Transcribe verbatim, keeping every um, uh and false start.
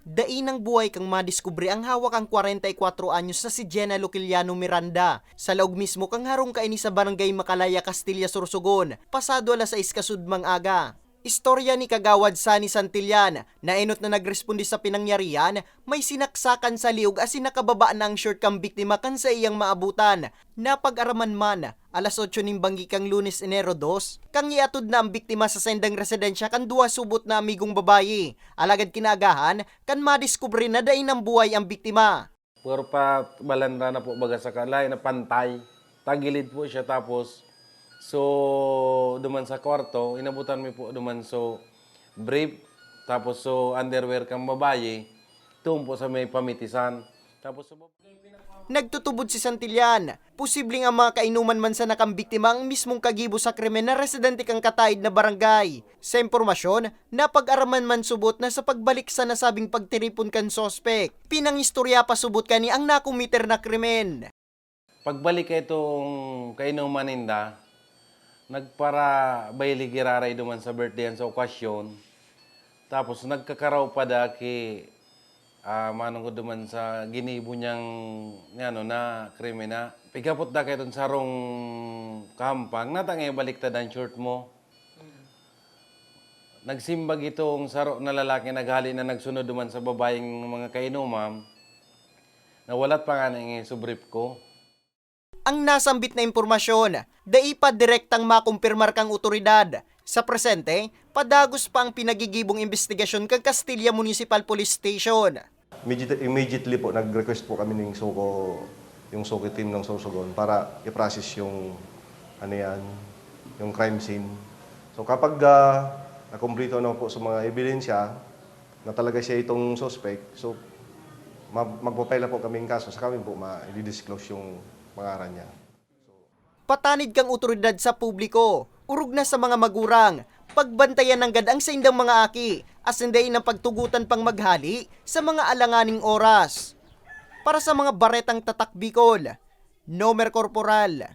Dai nang buhay kan madiskubre ang hawak kan kwarenta y kwatro anyos na si Jenna Luciliano Miranda, sa laog mismo kan harong kaini sa Barangay Macalaya, Castilla, Sorsogon, pasado alas sais kasudmang aga. Istorya ni Kagawad Sunny Santillan, na enot na nagresponde sa pinangyarihan, may sinaksakan sa liog asin nakababa na ang short kan biktima kan saiyang maabutan. Napag-araman man, alas otso nin banggi kan Lunes, Enero dos, kan iatod na ang biktima sa saindang residensya kan duwa subot na amigong babayi. Alagad kinaagahan, kan madiskubre na dai nang buhay ang biktima. Pero pa balandra na po baga sa kalay na pantay. Tagilid po siya tapos so duman sa kwarto, inabutan mi po duman so brief tapos so underwear kang babayi, tuon po sa may pamitisan. Tapos so Nagtutubod si Santillan, posibleng ang mga kainuman man sana kan biktima ang mismong kagibo sa krimen na residente kan kataid na barangay. Sa impormasyon, napag-araman man subot na sa pagbalik sa nasabing pagtiripon kan suspek, pinangistorya pa subot kani ang nakomiter na krimen. Pagbalik ka itong kainuman ninda, nagparabayli giraray duman sa birthday sa okasyon. Tapos nagkakaraw pa da ki ah, manongod duman sa ginibo niyang ano na krimen na pigapot da kay itong sarong kahampang, nata nga ibaliktad ang short mo. Nagsimbag itong saro na lalaki naghali na nagsunod duman sa babayeng mga kainuman, nawalat pa nga na yung subrip ko. Ang nasambit na impormasyon, dai pa direktang makumpirmar kan otoridad. Sa presente, padagos pa ang pinagigibong imbestigasyon kan Castilla Municipal Police Station. Immediate- Immediately po, nag-request po kami ng SOCO, yung SOCO team ng Sorsogon para i-process yung, ano yan, yung crime scene. So kapag uh, nakumplito na po sa mga ebidensya na talaga siya itong suspect, so mag- magpapile na po kami ng kaso sa kami po ma-disclose yung pangaran niya. Patanid kang otoridad sa publiko, orog na sa mga magurang, pagbantayan nanggad ang saindang mga aki, asin dai nang pagtugotan pang maghali sa mga alanganing oras. Para sa mga baretang tatak Bicol, Nomer Corporal.